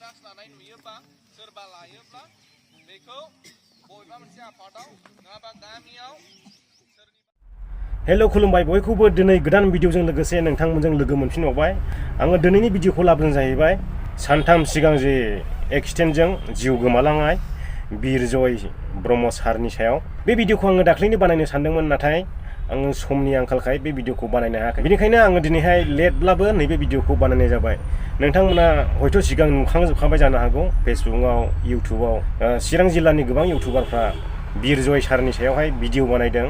नासनानै नुयोब्ला सोरबा लायोब्ला बेखौ बबेबा मोनसे आफादाव नङाबा गामियाव हेल' खुलुमबाय बयखौबो दिनै गोदान भिडिअजों लोगोसे नोंथांमोनजों लोगो मोनफिनबावबाय आङो दिनैनि भिडिअखौ लाबोनाय जाहैबाय सानथाम सिगां जे एक्सिडेन्टजों जिउ गोमालांनाय बिरजय ब्रह्म सारनि सायाव बे भिडिअखौ आङो दाख्लैनो बानायनो सानदोंमोन नाथाय आङो समनि आंखालखाय बे भिडिअखौ बानायनो हायाखै बेनिखायनो आङो दिनैहाय लेटब्लाबो नैबे भिडिअखौ बानायनाय जाबाय नोंथांमोना हयथ' सिगां नुखांजोबखाबाय जानो हागौ फेसबुकआव इउटुबाव चिरां जिल्लानि गोबां इउटुबारफ्रा बिरजय सारनि सायावहाय भिडिअ बानायदों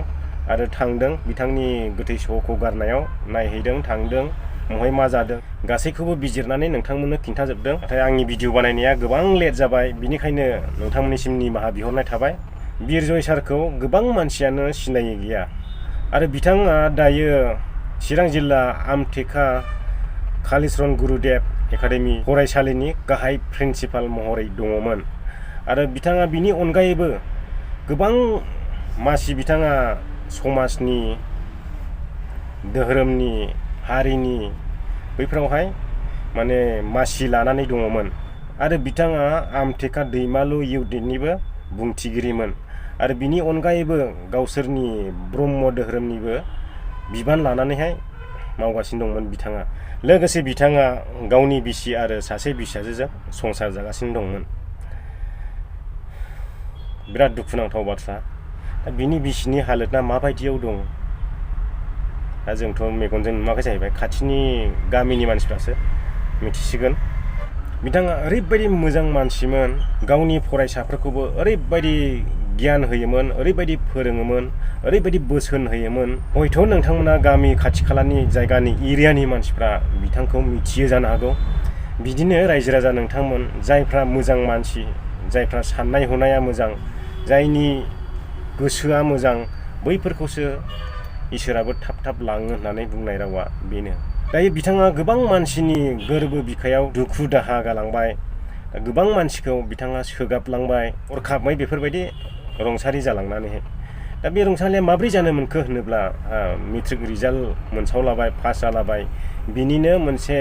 आरो थांदों बिथांनि गोथै सह'खौ गारनायाव नायहैदों थांदों महाय मा जादों गासैखौबो बिजिरनानै नोंथांमोननो खिन्थाजोबदों नाथाय आंनि भिडिअ बानायनाया गोबां लेट जाबाय बिनिखायनो नोंथांमोननिसिम निमाहा बिहरनाय थाबाय बिरजय सारखौ गोबां मानसियानो सिनायै गैया आरो बिथाङा दायो चिरां जिल्ला आमटेका कालिचरन गुरुदेब एकाडेमि फरायसालिनि गाहाय प्रिन्सिपाल महरै दङमोन आरो बिथाङा बिनि अनगायैबो गोबां मासि बिथाङा समाजनि धोरोमनि हारिनि बैफोरावहाय माने मासि लानानै दङमोन आरो बिथाङा आमटेका दैमालु इउनिटनिबो बुंथिगिरिमोन आरो बिनि अनगायैबो गावसोरनि ब्रह्म धोरोमनिबो बिबान लानानैहाय मावगासिनो दंमोन बिथाङा लोगोसे बिथाङा गावनि बिसि आरो सासे फिसाजोजों संसार जागासिनो दंमोन बिराद दुखुनांथाव बाथ्रा दा बिनि बिसिनि हालोदा माबायदियाव दं दा जोंथ' मेगनजों नुवाखै जाहैबाय खाथिनि गामिनि मानसिफ्रासो मिथिसिगोन बिथाङा ओरैबायदि मोजां मानसिमोन गावनि फरायसाफोरखौबो ओरैबायदि गियान होयोमोन ओरैबायदि फोरोङोमोन ओरैबायदि बोसोन होयोमोन हयथ' नोंथांमोना गामि खाथि खालानि जायगानि एरियानि मानसिफ्रा बिथांखौ मिथियो जानो हागौ बिदिनो रायजो राजा नोंथांमोन जायफ्रा मोजां मानसि जायफ्रा साननाय हनाया मोजां जायनि गोसोआ मोजां बैफोरखौसो इसोराबो थाब थाब लाङो होननानै बुंनाय रावा बेनो दायो बिथाङा गोबां मानसिनि गोरबो बिखायाव दुखु दाहा गालांबाय गोबां मानसिखौ बिथाङा सोगाबलांबाय हरखाबै बेफोरबायदि रुंसारि जालांनानैहाय दा बे रुंसारिया माब्रै जानो मोनखो होनोब्ला मेट्रिक रिजाल्ट मोनसावलाबाय पास जालाबाय बिनिनो मोनसे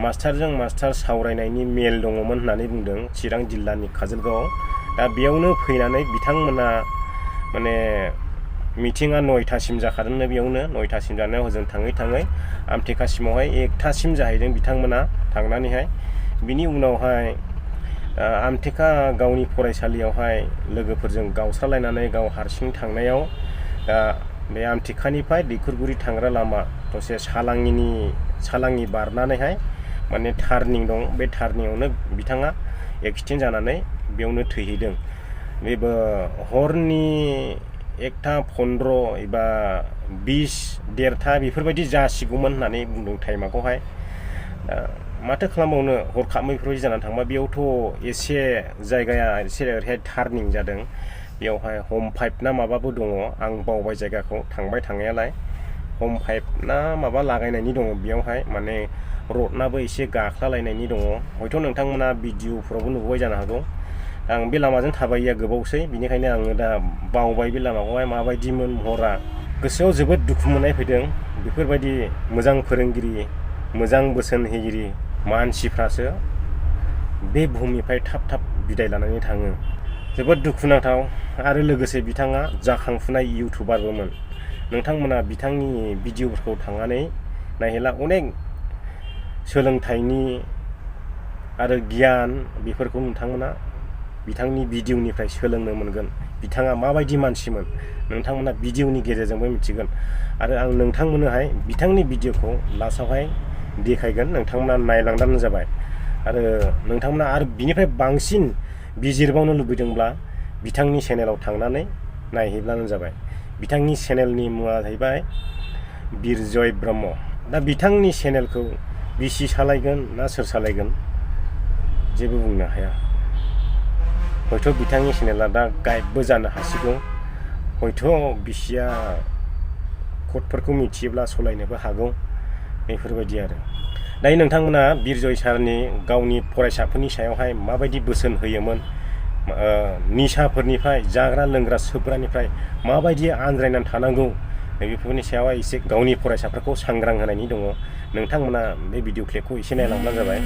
मास्टारजों मास्टार सावरायनायनि मेल दङमोन होननानै बुंदों चिरां जिल्लानि काजलगावआव दा बेयावनो फैनानै बिथांमोना माने मिटिङा 9टासिम जाखादोंनो बेयावनो 9टासिम जानायाव हजों थाङै थाङै आमटेकासिमावहाय 1टासिम जाहैदों बिथांमोना थांनानैहाय बिनि उनावहाय आमटेका गावनि फरायसालियावहाय लोगोफोरजों गावस्रालायनानै गाव हारसिं थांनायाव बे आमटेकानिफ्राय दैखरगुरि थांग्रा लामा दसे सालाङि बारनानैहाय माने टार्निं दं बे टार्निंआवनो बिथाङा एक्सिडेन्ट जानानै बेयावनो थैहैदों बेबो हरनि 1:15 एबा 1:30 बेफोरबायदि जासिगौमोन होननानै बुंदों टाइमाखौहाय माथो खालामबावनो हरखाबै बेफोरबायदि जानानै थांबा बेयावथ' एसे जायगाया एसे ओरैहाय टार्निं जादों बेयावहाय हम पाइप ना माबाबो दङ आं बावबाय जायगाखौ थांबाय थांनायालाय हम पाइप ना माबा लागायनायनि दङ बेयावहाय माने रडनाबो एसे गाख्लालायनायनि दङ हयथ' नोंथांमोना भिडिअफोरावबो नुबाय जानो हागौ आं बे लामाजों थाबायैया गोबावसै बिनिखायनो आङो दा बावबाय बे लामाखौहाय माबायदिमोन महरा गोसोआव जोबोद दुखु मोननाय फैदों बेफोरबायदि मोजां फोरोंगिरि मोजां बोसोन होगिरि मानसिफ्रासो बे बुहुमनिफ्राय थाब थाब बिदाय लानानै थाङो जोबोद दुखुनांथाव आरो लोगोसे बिथाङा जाखांफुनाय इउटुबारबोमोन नोंथांमोना बिथांनि भिडिअफोरखौ थांनानै नायहैला अनेक सोलोंथाइनि आरो गियान बेफोरखौ नोंथांमोना बिथांनि भिडिअनिफ्राय सोलोंनो मोनगोन बिथाङा माबायदि मानसिमोन नोंथांमोना भिडिअनि गेजेरजोंबो मिथिगोन आरो आं नोंथांमोननोहाय बिथांनि भिडिअखौ लास्टआवहाय देखायगोन नोंथांमोना नायलांबानो जाबाय आरो नोंथांमोना आरो बिनिफ्राय बांसिन बिजिरबावनो लुबैदोंब्ला बिथांनि चेनेलाव थांनानै नायहैब्लानो जाबाय बिथांनि चेनेलनि मुङा जाहैबाय बिरजय ब्रह्म दा बिथांनि चेनेलखौ बिसि सालायगोन ना सोर सालायगोन जेबो बुंनो हाया हयथ' बिथांनि चेनेला दा गायबबो जानो हासिगौ हयथ' बिसिया क'डफोरखौ मिथियोब्ला सलायनोबो हागौ बेफोरबायदि आरो दायो नोंथांमोना बिरजय सारनि गावनि फरायसाफोरनि सायावहाय माबायदि बोसोन होयोमोन निसाफोरनिफ्राय जाग्रा लोंग्रा सोबग्रानिफ्राय माबायदि आनज्रायनानै थानांगौ बेफोरनि सायावहाय एसे गावनि फरायसाफोरखौ सांग्रां होनायनि दङ नोंथांमोना बे भिडिअ क्लिपखौ एसे नायलांब्लानो जाबाय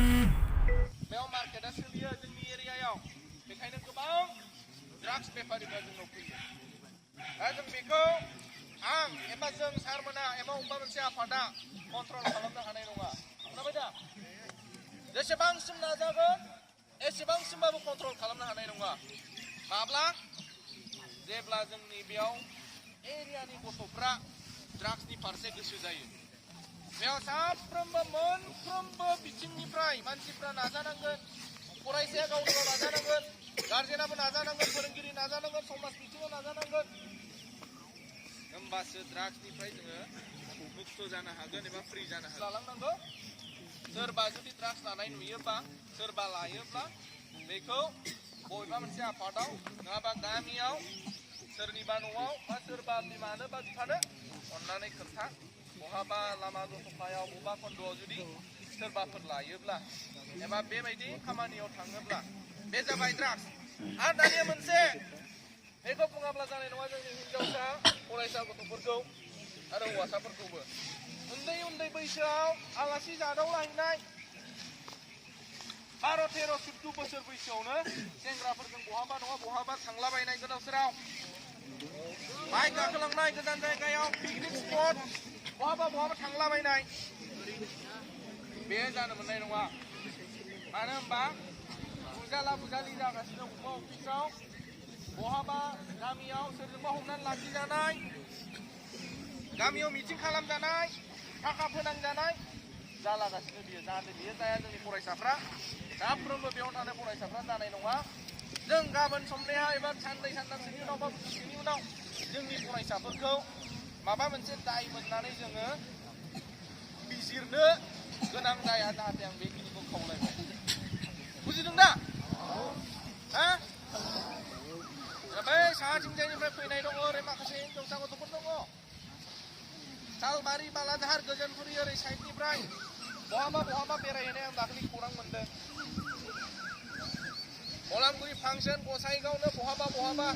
ड्राग्स बेफारिफ्रा जोंनाव फैयो दा जों बेखौ आं एबा जों सारमोना एबा अबेबा मोनसे आफादा कन्ट्रल खालामनो हानाय नङा खोनाबाय दा जेसेबांसिम नाजागोन एसेबांसिमबाबो कन्ट्रल खालामनो हानाय नङा माब्ला जेब्ला जोंनि बेयाव एरियानि गथ'फ्रा ड्राग्सनि फारसे गोसो जायो बेयाव साफ्रोमबो मोनफ्रोमबो बिथिंनिफ्राय मानसिफ्रा नाजानांगोन फरायसाया गावनो गाव नाजानांगोन गार्जेनाबो नाजानांगोन फोरोंगिरि नाजानांगोन समाज बिथिङाव नाजानांगोन होमबासो ड्राग्सनिफ्राय जोङो मुक्त जानो हागोन एबा फ्रि जानो हागोन लालांनांगौ सोरबा जुदि ड्राग्स लानाय नुयोबा सोरबा लायोब्ला बेखौ बबेबा मोनसे आफादाव नङाबा गामियाव सोरनिबा न'आव बा सोरबा बिमानो बा बिफानो अननानै खोन्था बहाबा लामा दथ'खायाव बबेबा खन्द'आव जुदि सोरबाफोर लायोब्ला एबा बेबायदि खामानियाव थाङोब्ला बे जाबाय ड्राग्स आरो दानिया मोनसे बेखौ बुङाब्ला जानाय नङा जोंनि हिनजावसा फरायसा गथ'फोरखौ आरो हौवासाफोरखौबो उन्दै उन्दै बैसोआव आलासि जादावलाहैनाय 12, 13, 14 बोसोर बैसोआवनो सेंग्राफोरजों बहाबा नङा बहाबा थांलाबायनाय गोदाव सोराव बाइक गाखोलांनाय गोजान जायगायाव पिकनिक स्पट बहाबा थांलाबायनाय बे जानो मोननाय नङा मानो होनबा बुजाला बुजालि जागासिनो अबेबा अफिसाव बहाबा गामियाव सोरजोंबा हमनानै लाखिजानाय गामियाव मिटिं खालामजानाय थाखा फोनांजानाय जालागासिनो बियो जाहाथे बियो जाया जोंनि फरायसाफ्रा साफ्रोमबो बेयाव थानाय फरायसाफ्रा जानाय नङा जों गाबोन समनिहा एबा साननै सानथामसोनि उनाव बा बोसोरसेनि उनाव जोंनि फरायसाफोरखौ माबा मोनसे दाय मोननानै जोङो बिजिरनो गोनां जाया जाहाथे आं बेखिनिखौ खावलायबाय बुजिदों दा हा बै साहाथिंजायनिफ्राय फैनाय दङ ओरै माखासे हिनजावसा गथ'फोर दङ सालबारि बालाझार गोजोनपुरि ओरै साइडनिफ्राय बहाबा बेरायहैनाय आं दाखालि खौरां मोनदों बलामगुरि फांसन गसाइगावनो बहाबा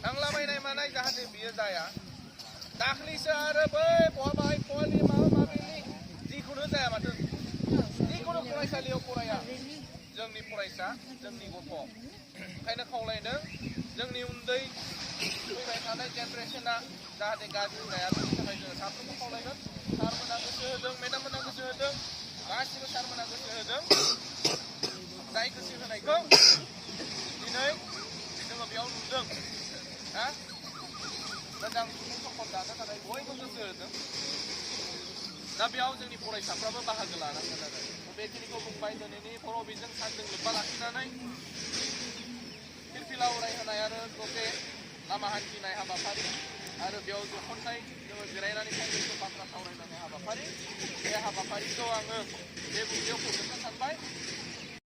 थांलाबायनाय मानाय जाहाथे बियो जाया दाख्लैसो आरो बै बहाबाहाय फवालि माबा माबिनि जिखुनु जाया माथो जिखुनु फरायसालियाव फराया जोंनि फरायसा जोंनि गथ' ओंखायनो खावलायदों जोंनि उन्दै फैबाय थानाय जेनेरेसना जाहाथे गाज्रि जाया बेनि थाखाय जोङो साफ्रोमबो खावलायगोन सारमोना गोसो होदों मेडाममोना गोसो होदों गासिबो सारमोना गोसो होदों जाय गोसो होनायखौ दिनै जोङो बेयाव नुदों हा मोजां सुबुं सम्पद दानो थाखाय बयबो गोसो होदों दा बेयाव जोंनि फरायसाफ्राबो बाहागो लानांगोन आरो बेखिनिखौ बुंबाय दिनैनि बर' बिजों सानजों लोब्बा लाखिनानै फिरफिला उरायहोनाय आरो दसे लामा हान्थिनाय हाबाफारि आरो बेयाव जखननाय जोङो जिरायनानै फंनैसो बाथ्रा सावरायनाय हाबाफारि बे हाबाफारिखौ आङो बे बुब्लियाव फोजोबनो सानबाय